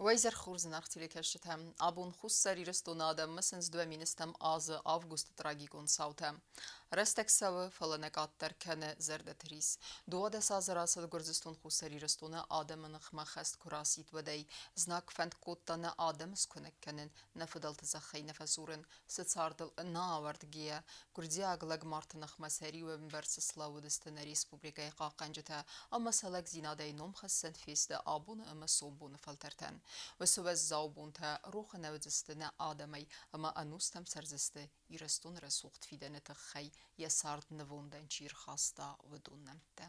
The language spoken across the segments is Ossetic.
Уӕ изӕр хорз, зынаргъ телекӕсджытӕ! Абон Хуссар Ирыстоны адӕм мысынц 2000-ӕм азы августы трагикон цаутӕ. Рӕстӕг цӕуы, фӕлӕ нӕ къаддӕр кӕны зӕрдӕты рис. 12 азы рацыд Гуырдзыстон Хуссар Ирыстоны адӕмы ныхмӕ хӕст куы рацыд, уӕдӕй. Знаг фӕнд кодта нӕ адӕмы скуынӕг кӕнын, нӕ фыдӕлты зӕххӕй нӕ фӕсурын, цы цардыл ӕнӕауӕрдгӕйӕ гуырдзиаг лӕгмарты ныхмӕ сӕ риуӕмбӕрц слӕууыдысты нӕ республикӕйы хъахъхъӕнджытӕ ӕмӕ сӕ лӕгдзинадӕй номхӕссӕн фесты абоны ӕмӕ сомбоны фӕлтӕртӕн. Уыцы уӕззау бонтӕ рохы нӕ уыдзысты нӕ адӕмӕй ӕмӕ ӕнустӕм цӕрдзысты Ирыстоны рӕсугъд фидӕны тыххӕй йӕ цард нывондӕн чи рхаста, уыдон нӕмттӕ.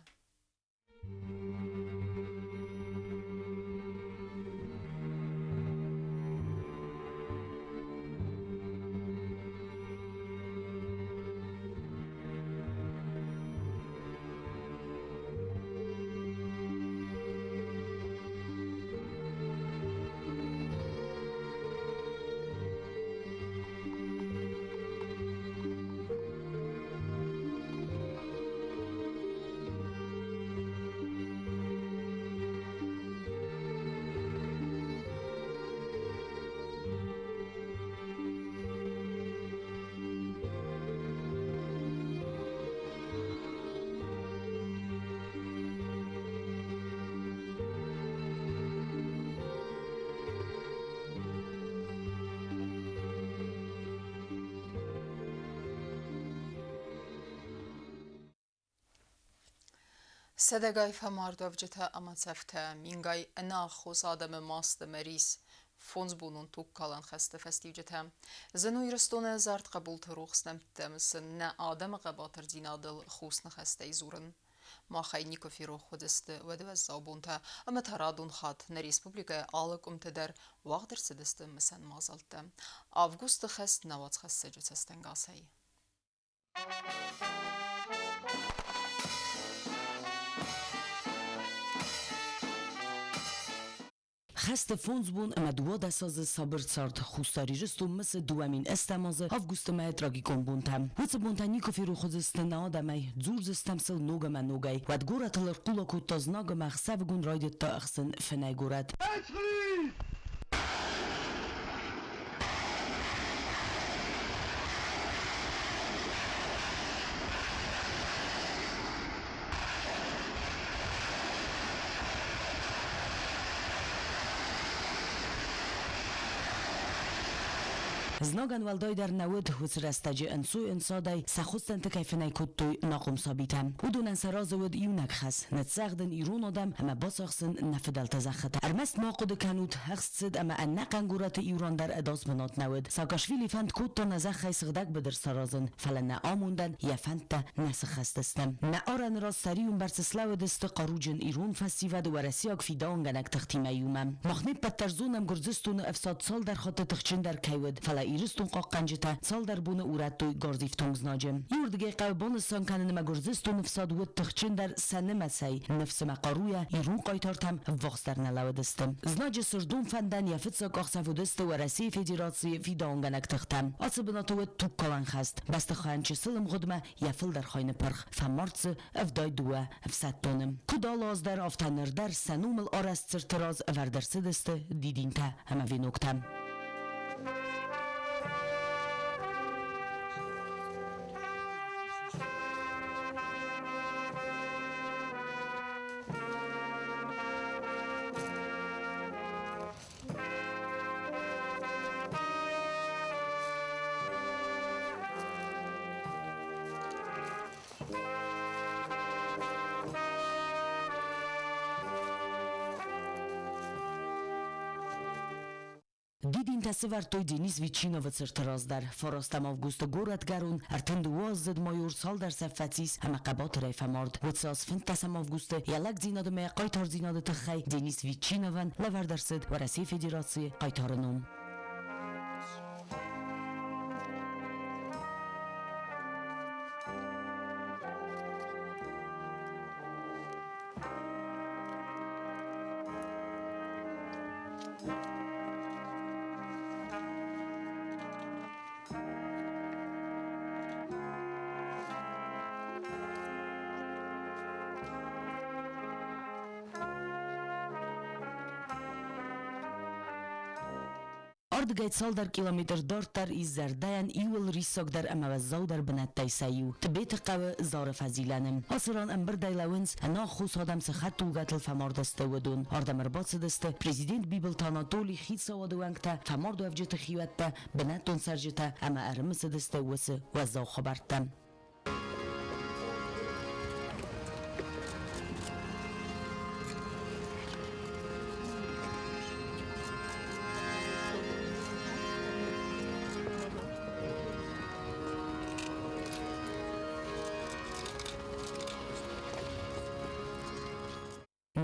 Сӕдӕгай фӕмардуӕвджытӕ ӕмӕ цӕфтӕ, мингай ӕнӕаххос адӕмы маст ӕмӕ рис, фондзбонон тугкалӕн хӕсты фӕстиуджытӕ. Зын у Ирыстоны ӕдзард хъӕбулты рухс нӕмттӕ мысын, нӕ адӕмы хъӕбатырдзинадыл хус ныхӕстӕй дзурын. Махӕй никуы ферох уыдысты уӕды уӕззау бонтӕ ӕмӕ та радон хатт нӕ республикӕйы алы къуымты дӕр уагъд ӕрцыдысты мысӕн мадзӕлттӕ. Августы хӕст нӕ уацхӕссӕджы цӕстӕнгасӕй. Хӕсты фондз бон ӕмӕ 12 азы сабыр цард Хуссар Ирыстон мысы 2008 азы августы мӕйы трагикон бонтӕ. Уыцы бонтӕ никуы ферох уыдзысты нӕ адӕмӕй, дзурдзыстӕм сыл ног ӕмӕ ногӕй. Уӕд горӕтыл ӕрхъула кодта знаг ӕмӕ ӕхсӕвыгон райдыдта ӕхсын фынӕй горӕт. Знагӕн уӕлдайдӕр нӕ уыд уыцы рӕстӕджы ӕнцой-ӕнцадӕй сӕ хуыссӕнты кӕй фынӕй кодтой ӕнахъом сабитӕ. Уыдонӕн сӕ разы уыд иунӕг хӕс – ныццӕгъдын ирон адӕм ӕмӕ бацахсын нӕ фыдӕлты зӕххытӕ. Ӕрмӕст ма хъуыды кӕнут, ӕхст цыд ӕмӕ ӕнӕхъӕн горӕты иу ран дӕр ӕдас бынат нӕ уыд. Саакашвили фӕнд кодта нӕ зӕххӕй сыгъдӕг быдыр саразын, фӕлӕ нӕ амондӕн йӕ фӕндтӕ нӕ сыххӕст сты. Нӕ арӕны раз сӕ риуы мбӕрц слӕууыдысты хъаруджын ирон фӕсивӕд уӕрӕсейаг фидауынгӕнӕг тыхтимӕ иумӕ. Мах не ппӕт дӕр зонӕм, Гуырдзыстоны ӕфсад цалдӕр хатты тыхджындӕр кӕй уыд, фӕлӕ Ирыстон хъахъхъӕнджытӕ цалдӕр боны урӕдтой гӕрзифтонг знаджы. Иуырдыгӕй хъӕуы банысан кӕнын ӕмӕ Гуырдзыстоны фсад уыд тыхджындӕр сӕ нымӕцӕй, ныфс ӕмӕ хъаруйӕ ирон хъайтартӕм ӕввахсдӕр нӕ лӕууыдысты. Знаджы сырдон фӕндӕн йӕ фыццаг къахдзӕф уыдысты Уӕрӕсейы Федерацийы фидауынгӕнӕг тыхтӕ. Ацы бынаты уыд тугкалӕн хӕст. Бӕстыхайӕн чысыл ӕмгъуыдмӕ йӕ фылдӕр хай ныппырх, фӕмард дзы 72 ӕфсӕддоны. Куыд алы аз дӕр, афтӕ ныр дӕр сӕ номыл арӕзт цырты раз ӕвӕрд ӕрцыдысты дидинтӕ ӕмӕ веноктӕ. Дидинтӕ сӕвӕрдтой Денис Ветчиновы цырты раз дӕр. Фарастӕм августы горӕтгӕрон 32-аздзыд майор цалдӕр цӕф фӕцис ӕмӕ хъӕбатырӕй фӕмард. Уыцы аз 15 августы йӕ лӕгдзинады ӕмӕ йӕ хъайтардзинады тыххӕй Денис Ветчиновӕн лӕвӕрд ӕрцыд Уӕрӕсейы Федерацийы хъайтары ном. Ардыгӕй цалдӕр километр дарддӕр ис зӕрдӕйӕн иууыл риссагдӕр ӕмӕ уӕззаудӕр бынӕттӕй сӕ иу, Тъбеты хъӕуы Зары фӕзилӕны. Ацы ран ӕмбырдӕй лӕууынц, ӕнаххос адӕм цы хӕдтулгӕтыл фӕмард сты, уыдон. Ардӕм ӕрбацыдысты президент Бибылты Анатоли, хицауады уӕнгтӕ, фӕмардуӕвджыты хиуӕттӕ, бынӕттон цӕрджытӕ ӕмӕ ӕрымысыдысты уыцы уӕззау хабӕрттӕ.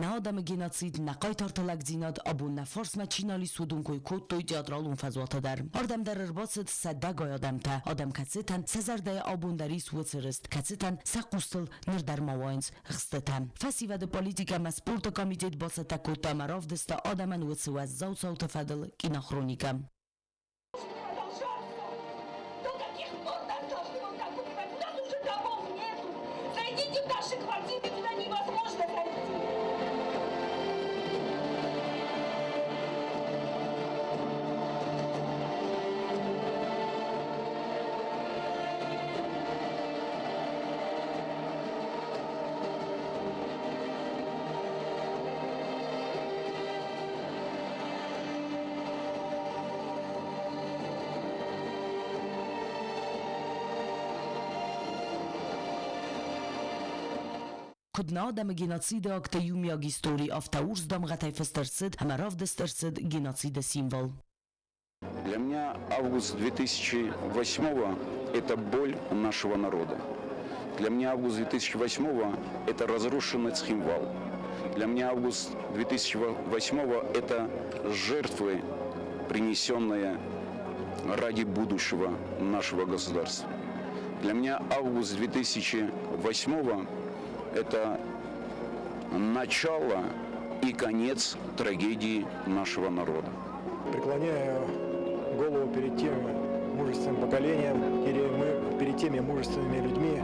Нӕ адӕмы геноцид, нӕ хъайтарты лӕгдзинад абон нӕ фарсмӕ чи нал ис, уыдон кой кодтой театралон фӕзуаты дӕр. Ардӕм дӕр ӕрбацыд сӕдӕгай адӕмтӕ, адӕм кӕцытӕн сӕ зӕрдӕйы абон дӕр ис уыцы рыст, кӕцытӕн сӕ хъустыл ныр дӕр ма уайынц хстытӕ. Фӕсивӕды политикӕ ӕмӕ спорты комитет бацӕттӕ кодта ӕмӕ равдыста адӕмӕн уыцы уӕззау цауты фӕдыл кинохроникӕ. До каких пор нас должны вот так убивать? У нас уже домов нету. Зайдите в наши квартиры, туда невозможно зайти. Куыд нӕ адӕмы геноциды акты иумиаг истори, афтӕ урс дамгъӕтӕй фыст ӕрцыд ӕмӕ равдыст ӕрцыд геноциды символ. Для меня август 2008 – это боль нашего народа. Для меня август 2008 – это разрушенный Цхинвал. Для меня август 2008 – это жертвы, принесенные ради будущего нашего государства. Для меня август 2008 – это начало и конец трагедии нашего народа. Преклоняю голову перед тем мужественным поколением, или мы перед теми мужественными людьми,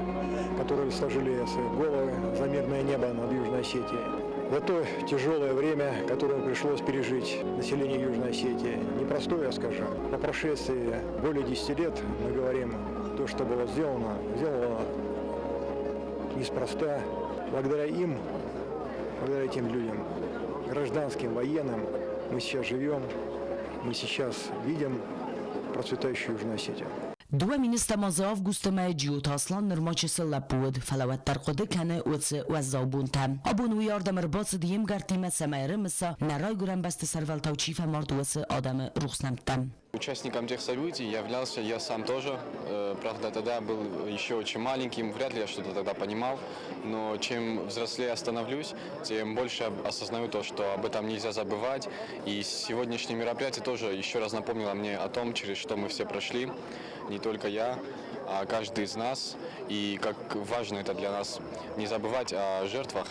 которые сложили свои головы за мирное небо над Южной Осетией. За то тяжелое время, которое пришлось пережить населению Южной Осетии, непростое, я скажу. По прошествии более 10 лет мы говорим, то, что было сделано, сделано неспроста. Благодаря им, благодаря этим людям, гражданским, военным, мы сейчас живем, мы сейчас видим процветающую Южную Осетию. Дыууӕ министӕм азы августы мӕйы Джиоты Аслан нырма чысыл лӕппу уыд, фӕлӕ уӕддӕр хъуыды кӕны уыцы уӕззау бонтӕ. Абон уый ардӕм ӕрбацыд йе мгӕрттимӕ, цӕмӕй ӕрымыса, нӕ райгуырӕн бӕсты сӕрвӕлтау чи фӕмард, уыцы адӕмы рухс нӕмттӕ. Участником тех событий являлся я сам тоже. Правда, тогда был еще очень маленьким, вряд ли я что-то тогда понимал. Но чем взрослее становлюсь, тем больше осознаю то, что об этом нельзя забывать. И сегодняшнее мероприятие тоже еще раз напомнило мне о том, через что мы все прошли. Не только я, а каждый из нас. И как важно это для нас не забывать о жертвах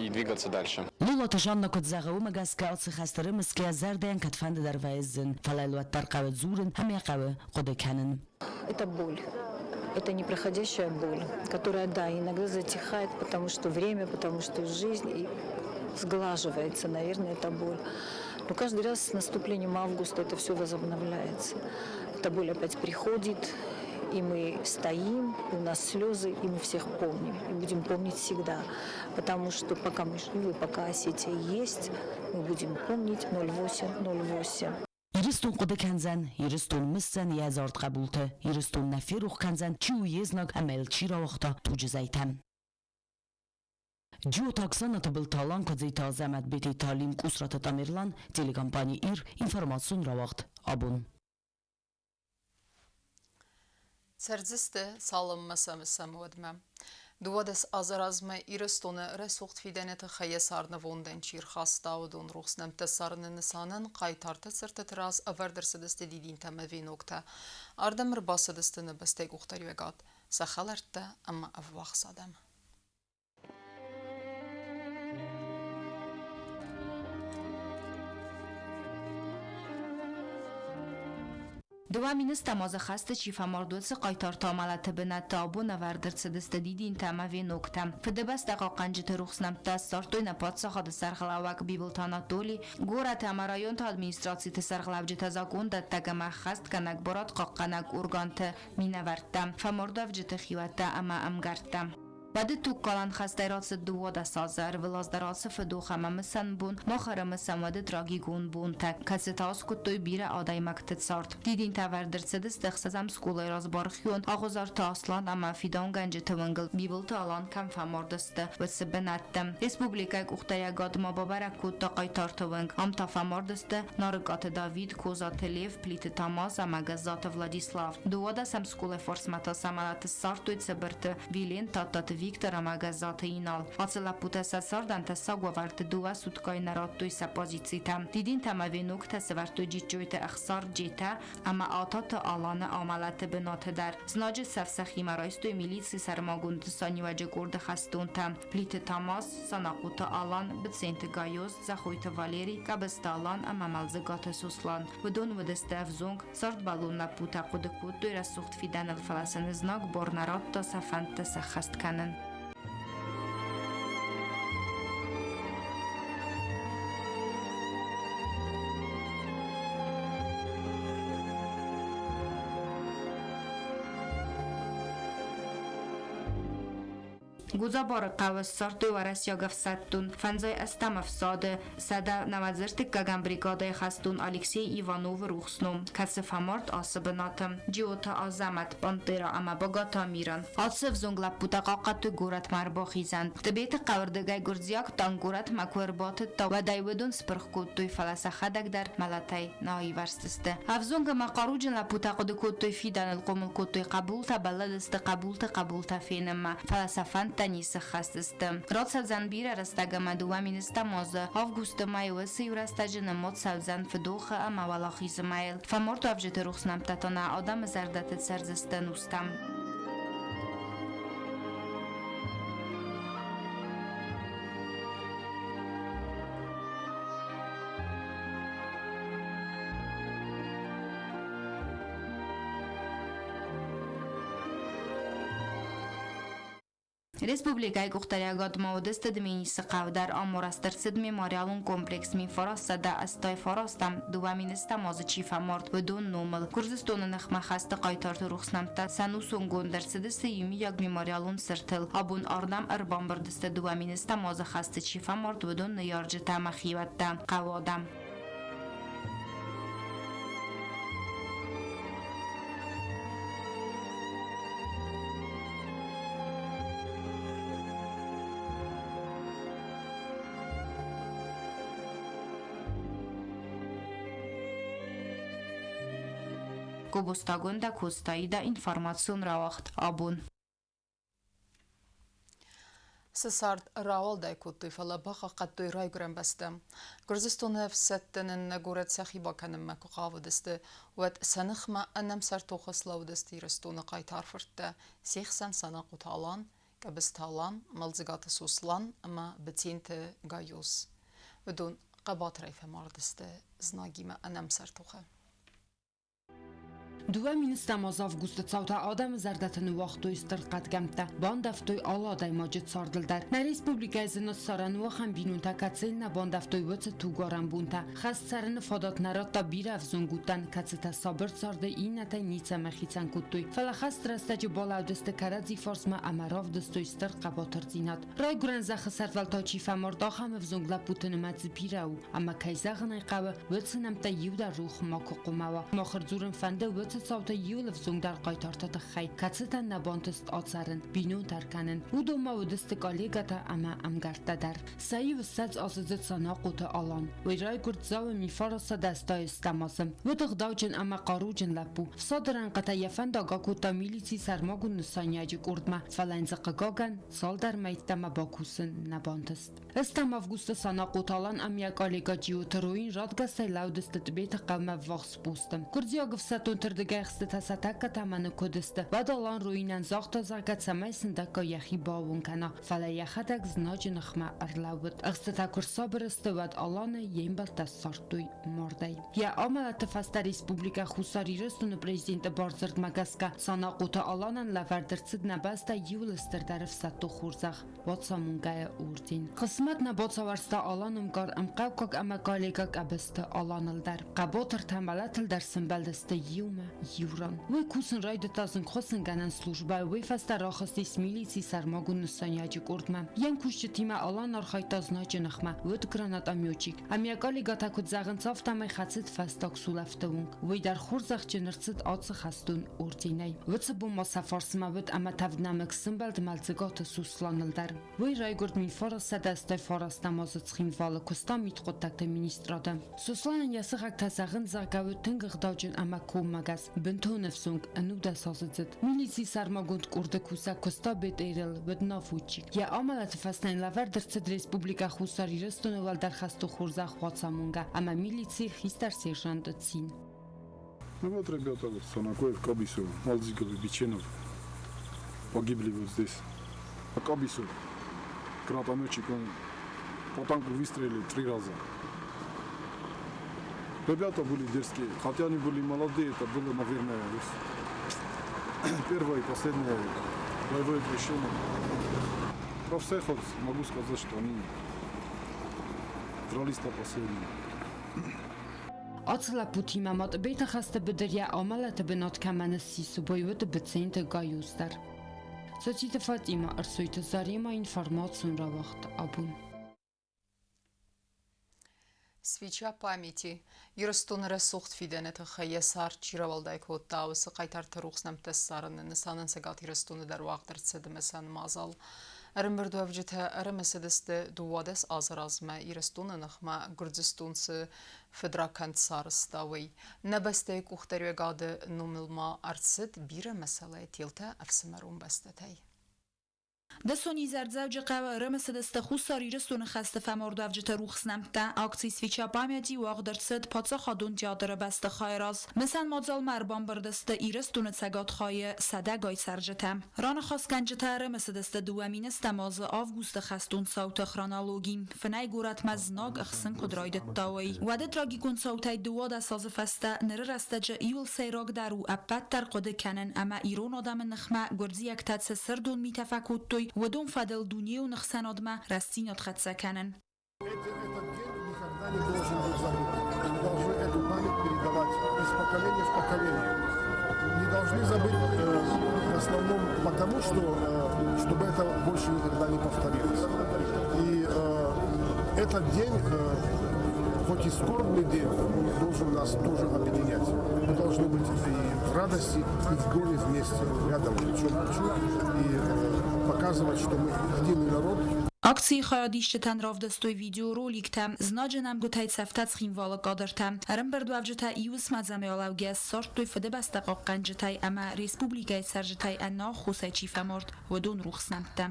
и двигаться дальше. Лолаты Жанна куыд зӕгъы, уымӕ гӕсгӕ ацы хӕсты рымысгӕ зӕрдӕйӕн кӕдфӕнды дӕр вӕййы зын, фӕлӕ йыл уӕддӕр хъӕуы дзурын ӕмӕ йӕ хъӕуы хъуыды кӕнын. Это боль. Это непроходящая боль, которая, да, иногда затихает, потому что время, потому что жизнь, и сглаживается, наверное, эта боль. Но каждый раз с наступлением августа это все возобновляется. Эта боль опять приходит, и мы стоим, и у нас слезы, и мы всех помним, и будем помнить всегда. Потому что пока мы живы, пока Осетия есть, мы будем помнить 08-08. Ирыстон хъуыды кӕндзӕн, Ирыстон мысдзӕн йӕ ӕдзард хъӕбулты, Ирыстон нӕ ферох кӕндзӕн, чи у йе знаг ӕмӕ йыл чи рауагъта туджы зӕйтӕ. Джиоты Оксана, Тыбылты Алан, Куыдзиты Азӕмӕт, Бететы Алим, Къусраты Тамерлан, телекомпани «Ир», информацион рауагъд «Абон». Цӕрдзысты, цалынмӕ сӕ мысӕм, уӕдмӕ. 12 азы размӕ Ирыстоны рӕсугъд фидӕны тыххӕй йӕ царднывондӕн чи рхаста, уыдон рухс нӕмттӕ цӕрыны нысанӕн хъайтарты цыртыты раз ӕвӕрд ӕрцыдысты дидинтӕ ӕмӕ веноктӕ. Ардӕм ӕрбацыдысты нӕ бӕстӕйы къухдариуӕгад, сӕ хӕлӕрттӕ ӕмӕ ӕввахс адӕм. 20 азы хӕсты чи фӕмард, уыцы хъайтарты амӕлӕты бынӕтты абон ӕвӕрд ӕрцыдысты дидинтӕ ӕмӕ веноктӕ. Фыдыбӕстӕ хъахъхъӕнджыты рухс нӕмттӕ ссардтой нӕ паддзахады сӕргълӕууӕг Бибылты Анатоли, горӕты ӕмӕ районты администрациты сӕргълӕуджытӕ, закъондӕттӕг ӕмӕ ӕххӕстгӕнӕг барадхъахъхъӕнӕг органты минӕвӕрттӕ, фӕмардуӕвджыты хиуӕттӕ ӕмӕ ӕмгӕрттӕ. Уӕды тугкалӕн хӕстӕй рацыд 12 азы, ӕрвылаз дӕр ацы фыдох ӕмӕ мысӕн бон мах ӕрымысӕм уӕды трагикон бонтӕ, кӕцытӕ аскъуыдтой бирӕ адӕймӕгты цард. Дидинтӕ ӕвӕрд ӕрцыдысты ӕхсӕзӕм скъолайы раз бархион Ӕгъуызарты Аслан ӕмӕ фидауынгӕнджыты уынгыл Бибылты Алан кӕм фӕмард сты, уыцы бынӕтты. Республикӕйы къухдариӕгад ма бабӕрӕг кодта хъайтарты уынг. Ам та фӕмард сты Нарыкъаты Давид, Козаты Лев, Плиты Тамаз ӕмӕ Гӕззаты Владислав. Дыууадӕсӕм скъолайы фарсмӕ та сӕ мӕлӕт ссардтой Цыбырты Вилен, Тадтаты Виктор ӕмӕ Гӕззаты Инал. Ацы лӕппутӕ сӕ цардӕн тӕссаг уавӕрты дыууӕ суткӕйы нӕ радтой сӕ позицитӕ. Дидинтӕ ӕмӕ веноктӕ сӕвӕрдтой Джиджджойты Ӕхсар, Джетӕ ӕмӕ Ататы Аланы амӕлӕты бынаты дӕр. Знаджы цӕф сӕхимӕ райстой милицийы сӕрмагонд нысаниуӕджы къорды хӕстонтӕ Плиты Тамаз, Санахъоты Алан, Быценты Гайоз, Дзӕхойты Валери, Къӕбысты Алан ӕмӕ Мӕлдзыгаты Сослан. Уыдон уыдысты ӕвзонг, цардбӕллон лӕппутӕ хъуыды кодтой рӕсугъд фидӕныл, фӕлӕ сын знаг бар нӕ радта сӕ фӕндтӕ сӕххӕст кӕнын. Гудзабары хъӕуы ссардтой уӕрӕсейаг ӕфсӕддон фӕндзай ӕстӕм ӕфсады 193-ӕм бригадӕйы хӕстон Алексей Ивановы рухс ном, кӕцы фӕмард ацы бынаты. Джиоты Азӕмӕт, Пантера ӕмӕ Богаты Амиран. Ацы ӕвзонг лӕппутӕ хъахъхъӕдтой горӕтмӕ ӕрбахизӕн. Тъбеты хъӕуырдыгӕй гуырдзиаг танк горӕтмӕ куы ӕрбатыдта, уӕд ӕй уыдон спырх кодтой, фӕлӕ сӕхӕдӕг дӕр мӕлӕтӕй нӕ аивӕрзтысты. Ӕвзонг ӕмӕ хъаруджын лӕппутӕ хъуыды кодтой фидӕныл, хъомыл кодтой хъӕбултӕ, бӕллыдысты хъӕбулты хъӕбултӕ фенынмӕ, фӕлӕ сӕ фӕндтӕ ницы ххӕсдзысты. Рацӕудзӕн бирӕ рӕстӕг ӕмӕ 2000 азы августы мӕйы уыцы иу рӕстӕджы ныммод цӕудзӕн фыдохы ӕмӕ уӕлахизы мӕйыл. Фӕмардуӕвджыты рухс нӕмттӕ та нӕ адӕмы зӕрдӕты цӕрдзысты ӕнустӕм. Республикӕйы къухдариӕгадмӕ уыдысты Дменисы хъӕу дӕр ӕмураст ӕрцыд мемориалон комплекс 1989 2000 азы чи фӕмард, уыдон номыл. Гуырдзыстоны ныхмӕ хӕсты хъайтарты рухс нӕмттӕ сӕнусонгонд ӕрцыдысты иумиаг мемориалон цыртыл. Абон ардӕм ӕрбамбырд сты 2000 азы хӕсты чи фӕмард, уыдон ныййарджытӕ ӕмӕ хиуӕттӕ, хъӕуы адӕм. Гобозтагондӕ кодтаидӕ информацион рауагъд абон. Сӕ цард рауӕлдай кодтой, фӕлӕ бахъахъхъӕдтой райгуырӕн бӕстӕ. Гуырдзыстоны ӕфсӕдтӕ нын нӕ горӕт сӕхи бакӕнынмӕ куы хъавыдысты, уӕд сӕ ныхмӕ ӕнӕмсӕр тохы слӕудысты Ирыстоны хъайтар фырттӕ, се хсӕн Санахъоты Алан, Къӕбысты Алан, Мӕлдзыгаты Сослан ӕмӕ Быценты Гайоз. Уыдон хъӕбатырӕй фӕмардысты знагимӕ ӕнӕмсӕр тохы. Дыууӕ министӕм аз августы цаутӕ адӕмы зӕрдӕты ныууагътой стыр хъӕдгӕмттӕ, бандӕвтой алы адӕймаджы цардыл дӕр. Нӕ республикӕйы зын ссарӕн у ахӕм бинонтӕ, кӕцыйы нӕ бандӕвтой уыцы тугуарӕн бонтӕ. Хӕст цӕрыны фадат нӕ радта бирӕ ӕвзонг удтӕн, кӕцытӕ сабыр царды иннӕтӕй ницӕмӕ хицӕн кодтой. Фӕлӕ хӕст рӕстӕджы балӕудысты кӕрӕдзи фарсмӕ ӕмӕ равдыстой стыр хъӕбатырдзинад. Райгуырӕн зӕххы сӕрвӕлтау чи фӕмард, ахӕм ӕвзонг лӕппуты нымӕц бирӕ у, ӕмӕ кӕй зӕгъын ӕй хъӕуы, уыцы нӕмттӕй иу дӕр рух макуы хъуамӕ уа. Мах ӕрдзурын фӕнды уыцы цаутӕй иу ӕвзонгдӕр хъайтарты тыххӕй, кӕцытӕн нӕ бантыст ацӕрын, бинонтӕ ӕркӕнын. Уыдон ма уыдысты коллегӕтӕ ӕмӕ ӕмгӕрттӕ дӕр. Сӕ иу 20 аздзыд Санахъоты Алан. Уый райгуырд Дзауы Мифары 180 азы. Уыд ӕгъдауджын ӕмӕ хъаруджын лӕппу. Фсады рӕнхъытӕ йӕ фӕндаг акодта милицийы сӕрмагонд нысаниаджы къордмӕ, фӕлӕ йын дзы хъыгагӕн, цалдӕр мӕйттӕмӕ бакусын нӕ бантыст. Ӕстӕм августы Санахъоты Алан ӕмӕ йӕ коллегӕ Джиоты Руин радгӕсӕй лӕудысты Тъбеты хъӕумӕ ввахс посты. Гуырдзиаг ӕфсӕддонты рдыгӕй Фарсырдыгӕй ӕхстытӕ сӕ тӕккӕ тӕмӕны куыд сты, уӕд Алан Руинӕн загъта, зӕгъгӕ, цӕмӕй сындӕггай йӕхи баууон кӕна, фӕлӕ йӕхӕдӕг знаджы ныхмӕ ӕрлӕууыд. Ӕхстытӕ куы рсабыр сты, уӕд Аланы йе мбӕлттӕ ссардтой мардӕй. Йӕ амӕлӕты фӕстӕ Республикӕ Хуссар Ирыстоны президенты бардзырдмӕ гӕсгӕ Санахъоты Аланӕн лӕвӕрд ӕрцыд нӕ бӕстӕ иууыл стырдӕр ӕфсӕддон хорзӕх Уацамонгӕйы орден. Хъысмӕт нӕ бацауӕрста Аланы мгар ӕмхъӕуккаг ӕмӕ коллегӕ Къӕбысты Аланыл дӕр. Хъӕбатыртӕ мӕлӕтыл дӕр сӕмбӕлдысты иумӕ, иу ран. Уый кусын райдыдта зынгхуыссынгӕнӕн службӕйы, уый фӕстӕ рахызтис милицийы сӕрмагонд нысаниаджы къордмӕ. Йе мкусджытимӕ Алан архайдта знаджы ныхмӕ, уыд гранатометчик. Ӕмӕ йӕ коллегӕтӕ куыд зӕгъынц, афтӕмӕй хӕцыд фӕстаг сулӕфты онг. Уый дӕр хорзӕхджын ӕрцыд ацы хӕстон орденӕй. Уыцы бон ма сӕ фарсмӕ уыд ӕмӕ тӕвднӕмыг сымбӕлд Мӕлдзыгаты Сосланыл дӕр. Уый райгуырд 1989 азы Цхинвалы, куыста мидхъуыддӕгты министрады. Сосланӕн йӕ сыхӕгтӕ зӕгъынц, зӕгъгӕ, уыд тынг ӕгъдауджын ӕмӕ коммӕгӕс, бынтон ӕвзонг, ӕнудӕсаздзыд. Милицийы сӕрмагонд къорды кусӕг куыста БТР-ыл, уыд наводчик. Йӕ амӕлӕты фӕстӕ йын лӕвӕрд ӕрцыд Республикӕ Хуссар Ирыстоны уӕлдӕр хӕстон хорзӕх Уацамонгӕ ӕмӕ милицийы хистӕр сержанты цин. Ну вот ребята, вот Санакоев, Кабисов, Малдзиков и Биченов погибли вот здесь. А Кабисов, гранатометчик, он по танку выстрелил три раза. Ребята были дерзкие, хотя они были молодые, это было, наверное, первое и последнее боевое крещение. Про всех вот могу сказать, что они дрались до последнего. Ацы лӕппутимӕ ма Тъбеты хӕсты быдыр йӕ амӕлӕты бынат кӕмӕн ссис, уый уыд Быценты Гаюс дӕр. Цоциты Фатимӕ, Ӕрсойты Заремӕ информацион рауагъд абон. Свеча памяти Ирыстоны рӕсугъд фидӕны тыххӕй йӕ цард чи рауӕлдай кодта, уыцы хъайтарты рухс нӕмттӕ ссарыны нысанӕн Цӕгат Ирыстоны дӕр уагъд ӕрцыд мысӕн мадзал. Ӕрӕмбырдуӕвджытӕ ӕрымысыдысты 12 азы размӕ Ирыстоны ныхмӕ Гуырдзыстон цы фыдракӕнд сарӕзта, уый. Нӕ бӕстӕйы къухдариуӕгады номыл ма ӕрцыд бирӕ мӕсӕлӕй телтӕ ӕфсымӕрон бӕстӕтӕй. Дысон изӕр Дзӕуджыхъӕуы ӕрымысыдысты Хуссар Ирыстоны хӕсты фӕмардуӕвджыты рухс нӕмттӕ. Акци «Свеча памяти» уагъд ӕрцыд Паддзахадон театры бӕстыхайы раз. Мысӕн мадзалмӕ ӕрбамбырд сты Ирыстоны цӕгат хайы сӕдӕгай цӕрджытӕ. Раныхасгӕнджытӕ ӕрымысыдысты 2000 азы августы хӕстон цауты хронологи. Фынӕй горӕтмӕ знаг ӕхсын куыд райдыдта, уый. Уӕды трагикон цаутӕй 12 азы фӕстӕ ныры рӕстӕджы иуыл сӕйрагдӕр у ӕппӕт дӕр хъуыды кӕнын ӕмӕ ирон адӕмы ныхмӕ гуырдзиӕгтӕ цы сырдон митӕ фӕкодтой, уыдон фӕдыл дунейон ӕхсӕнадмӕ рӕстдзинад хӕццӕ кӕнын. Этот день никогда не должен быть забыт. Мы должны эту память передавать из поколения в поколение. Не должны забыть в основном потому, что чтобы это больше никогда не повторилось. И этот день, хоть и скорбный день, он должен нас тоже объединять. Мы должны быть и в радости, и в горе вместе, рядом, плечом к плечу, и показывать, что мы единый народ. Акцийы хайадисджытӕн равдыстой видеороликтӕ, знаджы нӕмгуытӕй цӕфтӕ Цхинвалы кадртӕ. Ӕрӕмбырдуӕвджытӕ иу уысмӕдзӕмӕ алӕугӕ ссардтой Фыдыбӕстӕ хъахъхъӕнджытӕй ӕмӕ республикӕйы цӕрджытӕй ӕнаххосӕй чи фӕмард, уыдон рухс нӕмттӕ.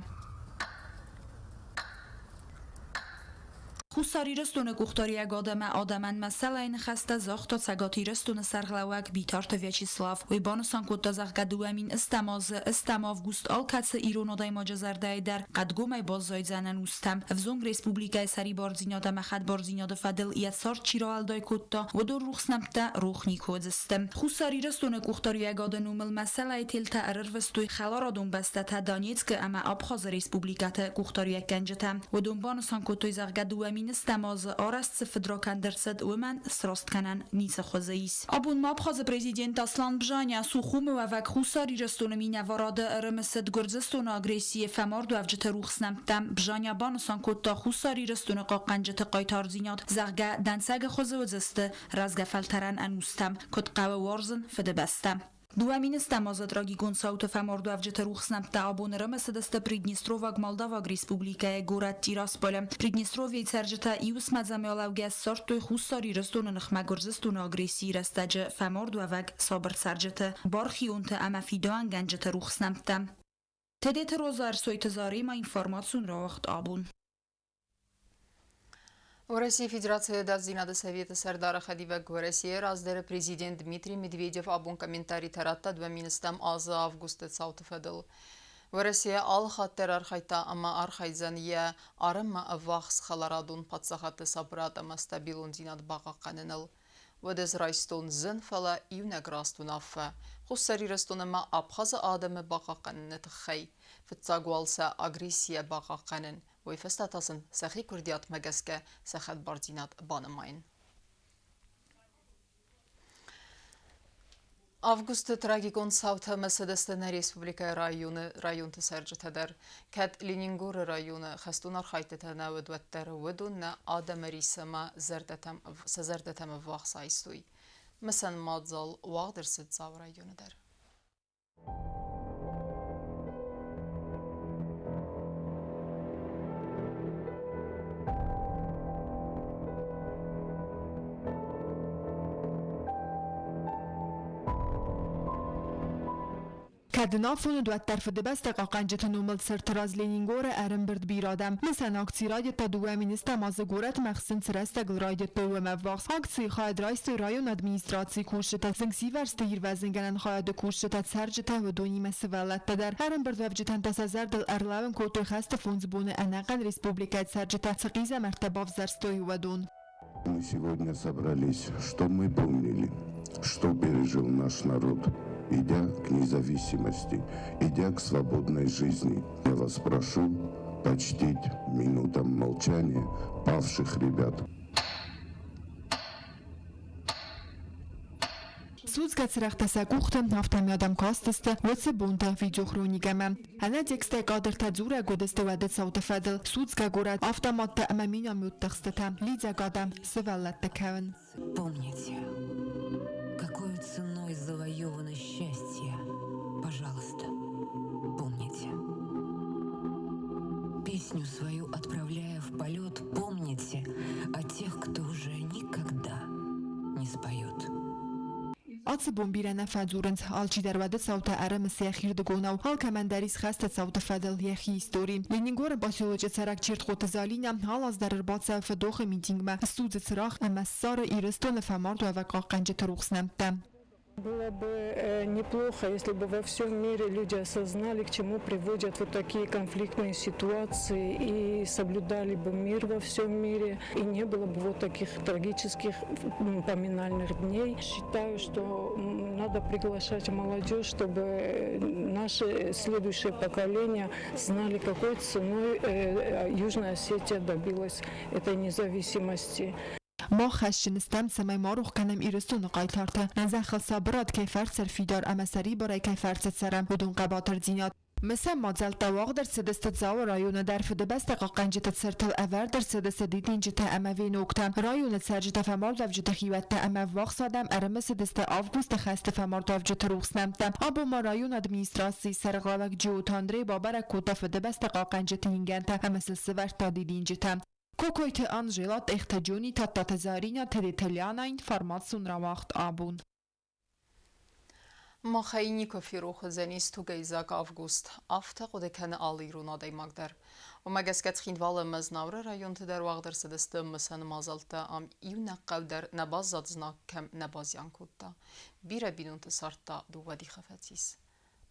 Хуссар Ирыстоны къухдариуӕгад ӕмӕ адӕмӕн мӕссӕлӕйы ныхӕстӕ загъта Цӕгат Ирыстоны сӕргълӕууӕг Битарты Вячеслав. Уый банысан кодта, зӕгъгӕ, 2000 азы ӕстӕм август алкӕцы ирон адӕймаджы зӕрдӕйы дӕр хъӕдгомӕй баззайдзӕн ӕнустӕм. Ӕвзонг республикӕйы сӕрибардзинад ӕмӕ хӕдбардзинады фӕдыл йӕ цард чи рауӕлдай кодта, уыдон рухс нӕмттӕ рох никуы уыдзысты. Хуссар Ирыстоны къухдариуӕгады номыл мӕссӕлӕйы телтӕ ӕрӕрвыстой хӕларадон бӕстӕтӕ Донецкы ӕмӕ Абхазы республикӕты къухдариуӕггӕнджытӕ. Уыдон банысан кодтой, зӕгъгӕ, 2000 азы арӕзт цы фыдракӕнд ӕрцыд, уымӕн сраст кӕнӕн ницы хуызы ис. Абон ма Абхазы президент Аслан Бжаня Сухумы уӕвӕг Хуссар Ирыстоны минӕварады ӕрымысыд Гуырдзыстоны агрессийы фӕмардуӕвджыты рухс нӕмттӕ. Бжаня банысан кодта Хуссар Ирыстоны хъахъхъӕнджыты хъайтардзинад, зӕгъгӕ, дӕнцӕгы хуызы уыдзысты рӕзгӕ фӕлтӕрӕн ӕнустӕм, куыд хъӕуы уарзын Фыдыбӕстӕ. 2000 азы трагикон цауты фӕмардуӕвджыты рухс нӕмттӕ абон ӕрымысыдысты Приднестроваг Молдаваг Республикӕйы горӕт Тирасполы. Приднестровьейы цӕрджытӕ иу уысмӕдзӕмӕлӕугӕ ссардтой Хуссар Ирыстоны ныхмӕ Гуырдзыстоны агрессийы рӕстӕджы фӕмардуӕвӕг сабыр цӕрджыты, бархионты ӕмӕ фидауӕнгӕнджыты рухс нӕмттӕ. Тедеты Роза Ӕрсойты Заремӕ информацион рауагъд абон. Уӕрӕсейы Федерацийы Ӕдасдзинады Советы сӕрдары хӕдивӕг, Уӕрӕсейы раздӕры президент Дмитрий Медведев абон комментаритӕ радта 2000 азы августы цауты фӕдыл. Уӕрӕсе алыхатт дӕр архайдта ӕмӕ архайдзӕн йӕ арӕнмӕ ӕввахс хӕларадон паддзахадты сабырад ӕмӕ стабилондзинад бахъахъхъӕныныл. Уӕд ӕз райстон зын, фӕлӕ иунӕг раст уынаффӕ Хуссар Ирыстон ӕмӕ Абхазы адӕмы бахъахъхъӕныны тыххӕй. Фыццаг уал сӕ агрессийӕ бахъахъхъӕнын, уый фӕстӕ та сын сӕхи куырдиатмӕ гӕсгӕ сӕ хӕдбардзинад банымайын. Августы трагикон цаутӕ ӕмӕ сӕдӕстӕ нӕ республикӕйы районы районты цӕрджытӕ дӕр, кӕд Ленингоры районы хӕстон архайдтытӕ нӕ уыд, уӕддӕр уыдон нӕ адӕмы рис ӕмӕ зӕрдӕтӕм, сӕ зӕрдӕтӕм ӕввахс айстой. Мысӕн мадзал уагъд ӕрцыд Дзауы районы дӕр. Кӕд ын афон уыд, уӕддӕр Фыдыбӕстӕ хъахъхъӕнджыты номыл цырты раз Ленингоры ӕрӕмбырд бирӕ адӕм. Мысӕн акци райдыдта 2 000 азы горӕтмӕ хсӕн цы рӕстӕгыл райдыдтой, уымӕ ӕввахс. Акцийы хайад райстой районы администрацийы кусджытӕ, зынгсивӕрзты ирвӕзынгӕнӕн хайады кусджытӕ, цӕрджытӕ, уыдонимӕ сывӕллӕттӕ дӕр. Ӕрӕмбырдуӕвджытӕн та сӕ зӕрдыл ӕрлӕууын кодтой хӕсты 5 боны ӕнӕхъӕн республикӕйы цӕрджытӕ цы хъизӕмӕрттӕ бавзӕрстой, уыдон. Мы сегодня собрались, чтобы мы помнили, что пережил наш народ, идя к независимости, идя к свободной жизни. Я вас прошу почтить минутом молчания павших ребят. Судзгӕ цырӕгътӕ сӕ къухты, афтӕмӕй адӕм кастысты уыцы бонтӕ видеохроникӕмӕ. Ӕнӕ текстӕй кадртӕ дзурӕг уыдысты уӕды цауты фӕдыл. Судзгӕ горӕт, автоматтӕ ӕмӕ минометты ӕхстытӕ, лидзӕг адӕм, сывӕллӕтты кӕуын. Помните, какой ценой завоевано счастье. Пожалуйста, помните. Песню свою отправляя в полет, помните о тех, кто уже никогда не споет. Ацы бон бирӕ нӕ фӕдзурынц, алчидӕр уӕды цаутӕ ӕрымысы йӕхирдыгонау, алкӕмӕн дӕр ис хӕсты цауты фӕдыл йӕхи истори. Ленингоры поселочы цӕрӕг Чертхъоты Залинӕ алы аз дӕр ӕрбацӕуы фыдохы митингмӕ, ссудзы цырагъ ӕмӕ ссары Ирыстоны фӕмардуӕвӕг хъахъхъӕнджыты рухс нӕмттӕ. Было бы неплохо, если бы во всем мире люди осознали, к чему приводят вот такие конфликтные ситуации, и соблюдали бы мир во всем мире, и не было бы вот таких трагических поминальных дней. Считаю, что надо приглашать молодежь, чтобы наши следующие поколения знали, какой ценой Южная Осетия добилась этой независимости. Мах хӕсджын стӕм, цӕмӕй ма рох кӕнӕм Ирыстоны хъайтарты, нӕ зӕххыл сабырад кӕй фӕрцы ӕрфидар ӕмӕ сӕрибарӕй кӕй фӕрцы цӕрӕм, уыдон хъӕбатырдзинад. Мысӕн мадзӕлттӕ уагъд ӕрцыдысты Дзауы районы дӕр. Фыдыбӕстӕ хъахъхъӕнджыты цыртыл ӕвӕрд ӕрцыдысты дидинджытӕ ӕмӕ веноктӕ. Районы цӕрджытӕ, фӕмардуӕвджыты хиуӕттӕ ӕмӕ ӕввахс адӕм ӕрымысыдысты августы хӕсты фӕмардуӕвджыты рухс нӕмттӕ. Абон ма районы администрацийы сӕргълӕууӕг Джиоты Андрей бабӕрӕг кодта Фыдыбӕстӕ хъахъхъӕнджыты ингӕнтӕ ӕмӕ сыл сывӕрдта дидинджытӕ. Кокойты Анжела, Тъехты Джони, Тадтаты Зӕринӕ, Тедеты Лиана, информацион рауагъд «Абон». Махӕй никуы ферох уыдзӕнис тугӕйдзаг август. Афтӕ хъуыды кӕны алы ирон адӕймаг дӕр. Уымӕ гӕсгӕ Цхинвалы ӕмӕ Знауыры районты дӕр уагъд ӕрцыдысты мысӕн мадзӕлттӕ. Ам иунӕг хъӕу дӕр нӕ баззад знаг кӕм нӕ базиан кодта. Бирӕ бинонты цард та дыууӕ дихы фӕцис.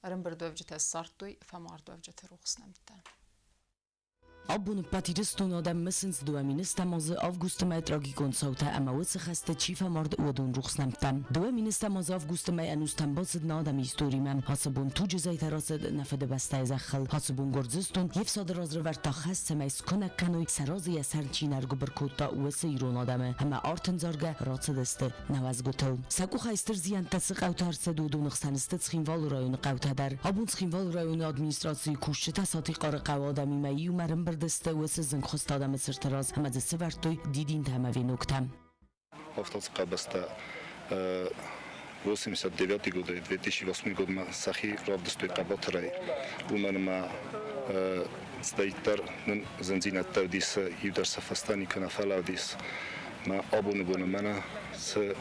Ӕрӕмбырдуӕвджытӕ ссардтой фӕмардуӕвджыты рухс нӕмттӕ. Абон ӕппӕт Ирыстоны адӕм мысынц 2000 азы августы мӕй трагикон цаутӕ ӕмӕ уыцы хӕсты чи фӕмард, уыдон рухс нӕмттӕ. 2000 азы августы мӕй ӕнустӕм бацыд нӕ адӕмы историмӕ. Ацы бон туджы зӕйтӕ рацыд нӕ Фыдыбӕстӕйы зӕххыл. Ацы бон Гуырдзыстон йе фсады раз рывӕрдта хӕс, цӕмӕй скуынӕг кӕной, сӕ разы йӕ сӕр чи нӕ ӕргуыбыр кодта, уыцы ирон адӕмы, ӕмӕ артӕндзаргӕ рацыдысты нӕуӕзгуытыл. Сӕ къухӕй стыр зиӕнттӕ цы хъӕутӕ ӕрцыд, уыдоны хсӕн сты Цхинвалы районы хъӕутӕ дӕр. Абон Цхинвалы районы администрацийы кусджытӕ Сатихъары хъӕуы адӕмимӕ иумӕ ӕрӕмбырд сты уыцы зынгхуыст адӕмы цырты раз ӕмӕ дзы сӕвӕрдтой дидинтӕ ӕмӕ веноктӕ. Автоцы къабӕзтӕ 89 годӕй 2008 годмӕ сӕхи равдыстой хъӕбатырӕй, уымӕн ӕмӕ цыдӕриддӕр нын зындзинӕдтӕ уыдис, иу дӕр сӕ фӕстӕ никуы нӕ фӕлӕудис. Мӕ абоны боны мӕнӕ цы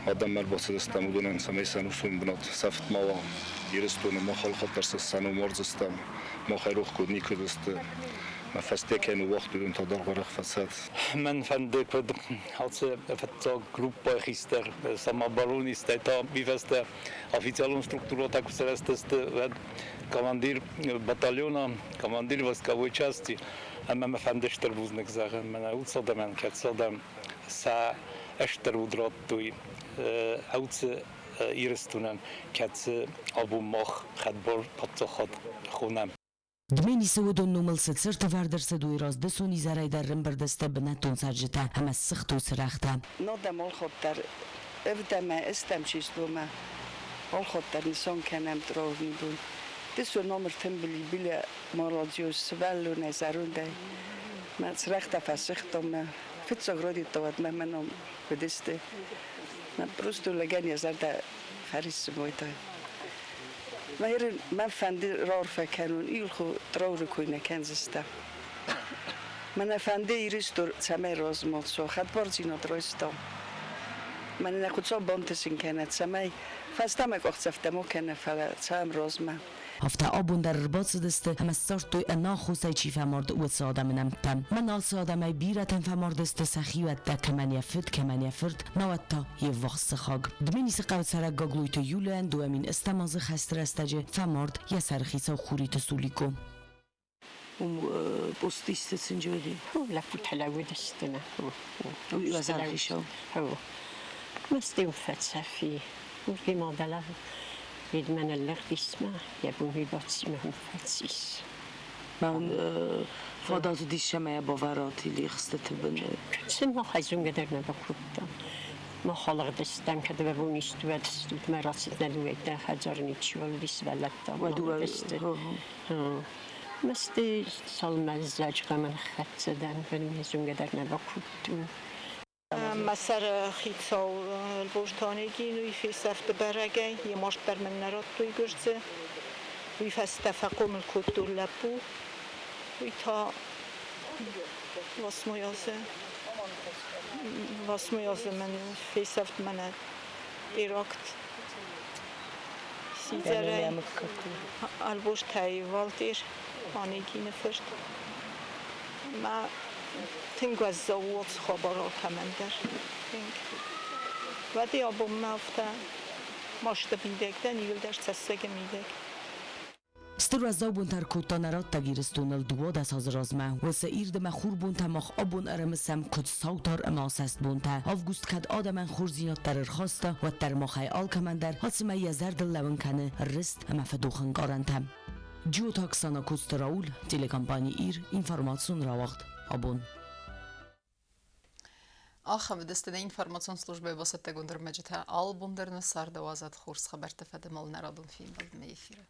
адӕммӕ ӕрбацыдыстӕм, уыдонӕн цӕмӕй сӕ ӕнусон бынат сӕфт ма уа Ирыстоны, мах алыхатт дӕр сӕ ном уарздзыстӕм, мах ӕрох код никуы уыдзысты. Мӕ фӕсте кӕй ныууагътой, уыдон та даргъ-уӕрӕх фӕсад. Мӕн фӕнды, куыд ацы фыццаг группӕйы хистӕр самооборонистӕй та уый фӕстӕ официалон структурӕтӕ куы сырӕзтысты, уӕд командир батальона, командир войсковой части ӕмӕ мӕ фӕнды стыр бузныг зӕгъын мӕнӕ уыцы адӕмӕн, кӕцы адӕм сӕ стыр уд радтой уыцы Ирыстонӕн, кӕцы абон мах хӕдбар паддзахад хонӕм. Дменисы уыдон номыл цы цырт ӕвӕрд ӕрцыд, уый раз дысон изӕрӕй дӕр ӕрӕмбырд сты бынӕттон цӕрджытӕ ӕмӕ ссыгътой цырӕгътӕ. Нодӕм алхатт ӕвдӕмӕ ӕстӕм числомӕ алхатт дӕр нысан кӕнӕм траурный бон. Дысон номыр тымбыли билӕ марадзиос сывӕллонӕй зӕрондӕй. Мӕ цырӕгътӕ фӕсыгътон мӕ фыццаг райдыдта уӕд мӕ мӕ ном уыдысты. Мӕ просто лӕгӕн йӕ зӕрдӕ фӕриссы мойтай. Мӕ фӕнды раарфӕ кӕнун, илху трауры кой нӕ кӕндзыстӕм. Мӕнӕ фӕнды Иристор цӕмӕй размӕ хӕдбардзинад райста. Мӕнӕ нӕ Хуыцау бантысын кӕнӕд, цӕмӕй фӕстӕмӕ къахдзӕфтӕ ма кӕна, фӕлӕ цӕм размӕ. Афтӕ абон дӕр ӕрбацыдысты ӕмӕ ссардтой ӕнаххосӕй чи фӕмард, уыцы адӕмы нӕмттӕ. Мӕн ацы адӕмӕй бирӕтӕн фӕмард сты сӕ хиуӕттӕ, кӕмӕн йӕ фыд, кӕмӕн йӕ фырт, науӕд та йе ввахс сыхаг. Дменисы хъӕуы цӕрӕг Гаглойты Юлийӕн 2008 азы хӕсты рӕстӕджы фӕмард йӕ сӕрыхицау Хуриты Сулико. Уым постисты цынджоди. Лӕппутӕ лӕууыдысты нӕ. Уый сӕрыхицау. Мастеу фӕцӕфи. Уый Ведь лӕгдисмӕ йӕ бон бацимӕ фӕцис. Фадат уыдис цӕмӕй бавӕрат лигъстыты бын. Сын мах зонгӕ дӕр нӕ бакодта. Мах алыгъдыстӕм, кӕд бон истуӕдыстут, мӕ рацыд нӕ дыууӕтӕ хӕдзары ничиуал уыди сывӕллӕттӕ. Масты цалмӕззаджы хъӕмӕн хӕццӕ дӕн, фӕлӕ зонгӕ дӕр нӕ бакодтон. Мӕ сӕры хицау Ӕлбортанегин уый фесӕфты бӕрӕгӕй, йӕ маст дӕр мын нӕ радтой гуырдзы. Уый фӕстӕ фӕхъомыл кодтон лӕппу. Уый та восьмой азы, восьмой азы мӕн фесӕфт мӕнӕ теракт. Сидзӕрӕй Ӕлбортӕй Валтер Онегины фырт. Мӕ тынг уӕззау у ацы хабар алкӕмӕн дӕр. Тынг. Уӕдӕй абонмӕ афтӕ масты мидӕг дӕн, иуылдӕр цӕссыгы мидӕг. Стыр уӕззау бонтӕ ӕркодта нӕ раттӕг Ирыстоныл 12 азы размӕ. Уыцы ирд ӕмӕ хурбонтӕ мах абон ӕрымысӕм куыд саутар ӕмӕ асӕст бонтӕ. Август кӕд адӕмӕн хорздзинад дӕр ӕрхаста, уӕддӕр махӕй алкӕмӕн дӕр ацымӕ йӕ зӕрдыл лӕууын кӕны рыст ӕмӕ фыдохӕнкъарӕнтӕ. Джиоты Оксана Коцты Рауль, телекомпани «Ир», информацион рауагъд «Абон». Ахӕм уыдысты нӕ информацион службӕйы бацӕттӕгонд ӕрмӕджытӕ. Алы бон дӕр нӕ царды уадзӕд хорз хабӕртты фӕдыл нӕ радон фембӕлдмӕ эфиры.